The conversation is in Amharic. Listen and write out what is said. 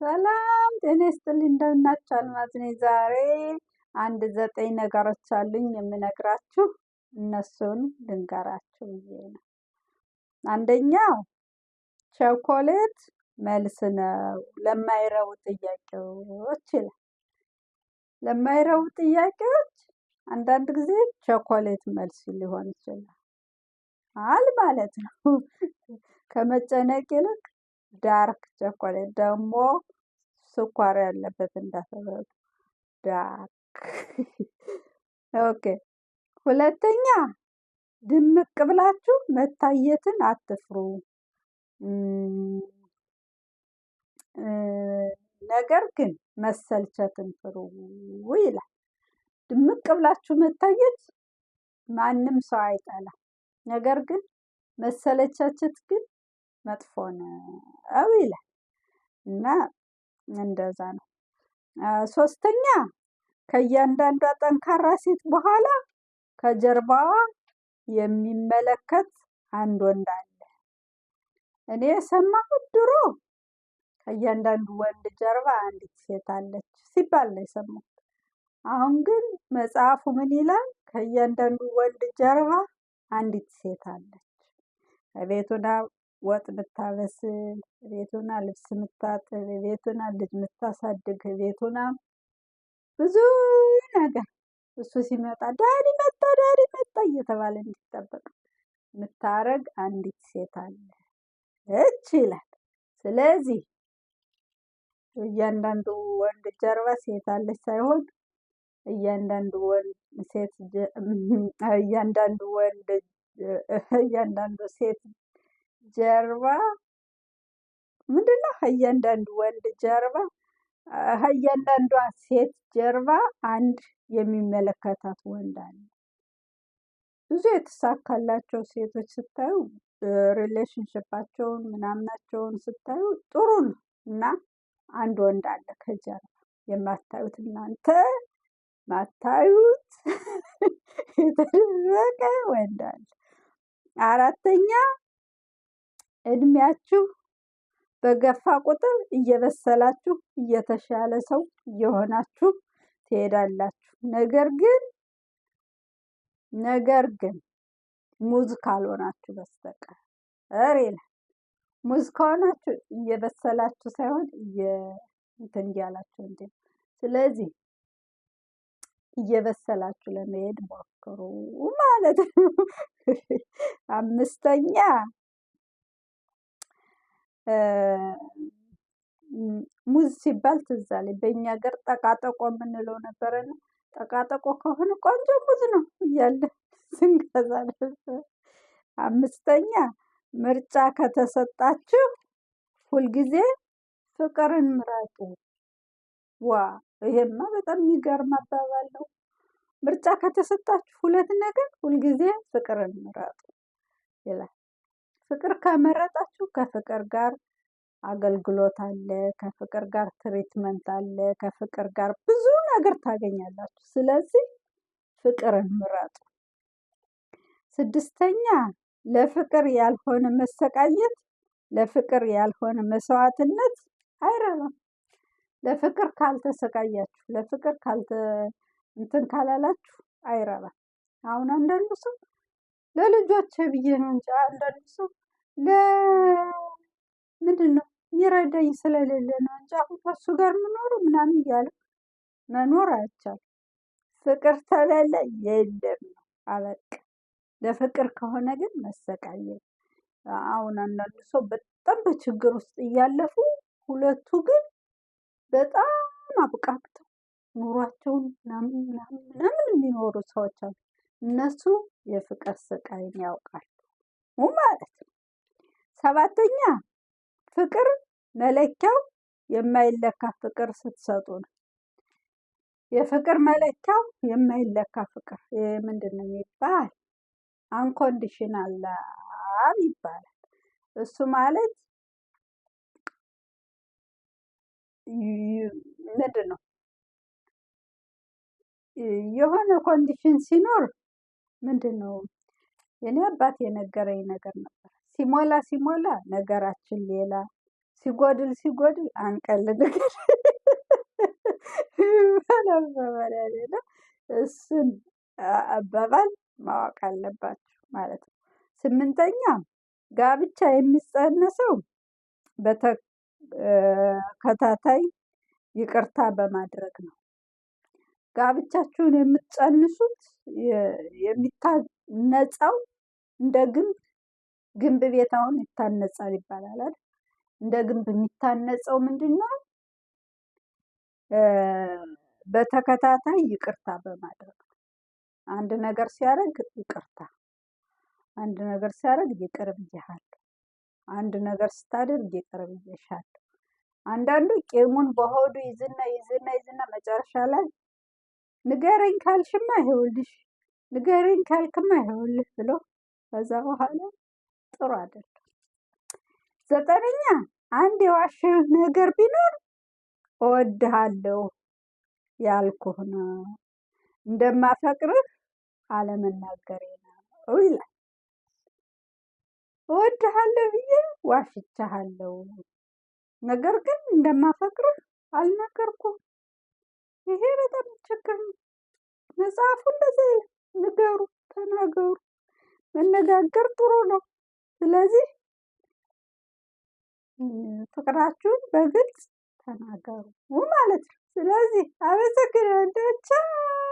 ሰላም ጤና ይስጥልኝ እንደምናችሁ፣ አልማዝ ነኝ። ዛሬ አንድ 9 ነገሮች አሉኝ የምነግራችሁ፣ እነሱን ልንገራችሁ ብዬ ነው። አንደኛው ቸኮሌት መልስ ነው ለማይረቡ ጥያቄዎች ይላል። ለማይረቡ ጥያቄዎች አንዳንድ ጊዜ ቸኮሌት መልስ ሊሆን ይችላል ማለት ነው። ከመጨነቅ ይልቅ dark chocolate፣ ደግሞ ስኳር ያለበት እንዳትበሉ፣ dark። Okay። ሁለተኛ፣ ድምቅ ብላችሁ መታየትን አትፍሩ። ነገር ግን መሰልቸትን ፍሩ ይላል። ድምቅ ብላችሁ መታየት ማንም ሰው አይጠላም። ነገር ግን መሰለቻቸት ግን መጥፎ ነው ይላል እና እንደዛ ነው። ሶስተኛ፣ ከእያንዳንዷ ጠንካራ ሴት በኋላ ከጀርባዋ የሚመለከት አንድ ወንድ አለ። እኔ የሰማሁት ድሮ ከእያንዳንዱ ወንድ ጀርባ አንዲት ሴት አለች ሲባል ነው የሰማሁት። አሁን ግን መጽሐፉ ምን ይላል? ከእያንዳንዱ ወንድ ጀርባ አንዲት ሴት አለች። ቤቱና ወጥ ምታበስል፣ ቤቱና ልብስ ምታጥብ፣ ቤቱና ልጅ ምታሳድግ፣ ቤቱና ብዙ ነገር፣ እሱ ሲመጣ "Daddy መጣ፣ daddy መጣ" እየተባለ እንዲጠበቅ የምታረግ አንዲት ሴት አለች ይላል። ስለዚህ እያንዳንዱ ወንድ ጀርባ ሴት አለች ሳይሆን እያንዳንዱ ወንድ ሴት እያንዳንዱ ወንድ እያንዳንዱ ሴት ጀርባ ምንድነው? እያንዳንዱ ወንድ ጀርባ፣ እያንዳንዷ ሴት ጀርባ አንድ የሚመለከታት ወንድ አለ። ብዙ የተሳካላቸው ሴቶች ስታዩ፣ relationship ኣቸውን ምናምናቸውን ስታዩ ጥሩ ነው እና አንድ ወንድ አለ ከጀርባ፣ የማታዩት፣ እናንተ ማታዩት የተደበቀ ወንድ አለ። አራተኛ፣ እድሜያችሁ በገፋ ቁጥር እየበሰላችሁ እየተሻለ ሰው እየሆናችሁ ትሄዳላችሁ። ነገር ግን ሙዝ ካልሆናችሁ በስተቀር ይላል። ሙዝ ከሆናችሁ እየበሰላችሁ ሳይሆን እንትን እያላችሁ እንዴ። ስለዚህ እየበሰላችሁ ለመሄድ ሞክሩ ማለት ነው። አምስተኛ፣ ሙዝ ሲባል ትዝ አለኝ። በእኛ ሀገር ጠቃጠቆ የምንለው ነበረና ጠቃጠቆ ከሆነ ቆንጆ ሙዝ ነው እያለ ስንገዛ ነበር። አምስተኛ፣ ምርጫ ከተሰጣችሁ ሁልጊዜ ፍቅርን ምረጡ። ዋ፣ ይሄማ በጣም የሚገርም አባባል ነው። ምርጫ ከተሰጣችሁ ሁለት ነገር ሁልጊዜ ፍቅርን ምረጡ ይላል። ፍቅር ከመረጣችሁ ከፍቅር ጋር አገልግሎት አለ፣ ከፍቅር ጋር treatment አለ፣ ከፍቅር ጋር ብዙ ነገር ታገኛላችሁ። ስለዚህ ፍቅርን ምረጡ። ስድስተኛ፣ ለፍቅር ያልሆነ መሰቃየት፣ ለፍቅር ያልሆነ መስዋዕትነት አይረባም። ለፍቅር ካልተሰቃያችሁ፣ ለፍቅር ካልተ እንትን ካላላችሁ አይረባም። አሁን አንዳንዱ ሰው ለልጆቼ ብዬ ነው እንጂ፣ አንዳንዱ ሰው ለምንድን ነው የሚረዳኝ ስለሌለ ነው እንጂ አሁን ከሱ ጋር የምኖረው ምናምን እያለ መኖር አይቻልም። ፍቅር ተሌለ የለም ነው፣ አበቃ። ለፍቅር ከሆነ ግን መሰቃየት። አሁን አንዳንዱ ሰው በጣም በችግር ውስጥ እያለፉ ሁለቱ ግን በጣም አብቃቅተው ኑሯቸውን ምናምን ምናምን ምናምን የሚኖሩ ሰዎች አሉ። እነሱ የፍቅር ስቃይን ያውቃሉ ማለት ነው። ሰባተኛ፣ ፍቅር መለኪያው የማይለካ ፍቅር ስትሰጡ ነው። የፍቅር መለኪያው የማይለካ ፍቅር ምንድን ነው የሚባል? Unconditional love ይባላል። እሱ ማለት ምንድን ነው? የሆነ condition ሲኖር፣ ምንድን ነው፣ የኔ አባት የነገረኝ ነገር ነበር። ሲሞላ ሲሞላ ነገራችን ሌላ፣ ሲጎድል ሲጎድል አንቀልድ አባባል ያለ እሱን አባባል ማወቅ አለባችሁ ማለት ነው። ስምንተኛ፣ ጋብቻ የሚጸነሰው በተከታታይ ይቅርታ በማድረግ ነው። ጋብቻችሁን የምትጸንሱት፣ የሚታነጸው እንደ ግንብ፣ ግንብ ቤት አሁን ይታነጻል ይባላል አይደል? እንደ ግንብ የሚታነጸው ምንድን ነው? በተከታታይ ይቅርታ በማድረግ ነው። አንድ ነገር ሲያደርግ ይቅርታ፣ አንድ ነገር ሲያደርግ ይቅር ብዬሃለሁ፣ አንድ ነገር ስታደርግ ይቅር ብዬሻለሁ። አንዳንዱ ቂሙን በሆዱ ይዝና ይዝና ይዝና መጨረሻ ላይ ንገረኝ ካልሽማ ይኸውልሽ፣ ንገረኝ ካልክማ ይኸውልህ ብሎ ከዛ በኋላ ጥሩ አይደለም። ዘጠነኛ፣ አንድ የዋሸህ ነገር ቢኖር እወድሃለሁ ያልኩህ ነው፣ እንደማፈቅርህ አለመናገሬ ነው ይላል። እወድሃለሁ ብዬ ዋሽቻለሁ፣ ነገር ግን እንደማፈቅርህ አልነገርኩም። ይሄ በጣም ችግር ነው። መጽሐፉ እንደዚህ ይላል። ንገሩ፣ ተናገሩ። መነጋገር ጥሩ ነው። ስለዚህ ፍቅራችሁን በግልጽ ተናገሩ ማለት ነው። ስለዚህ አመሰግናለሁ። ቻው።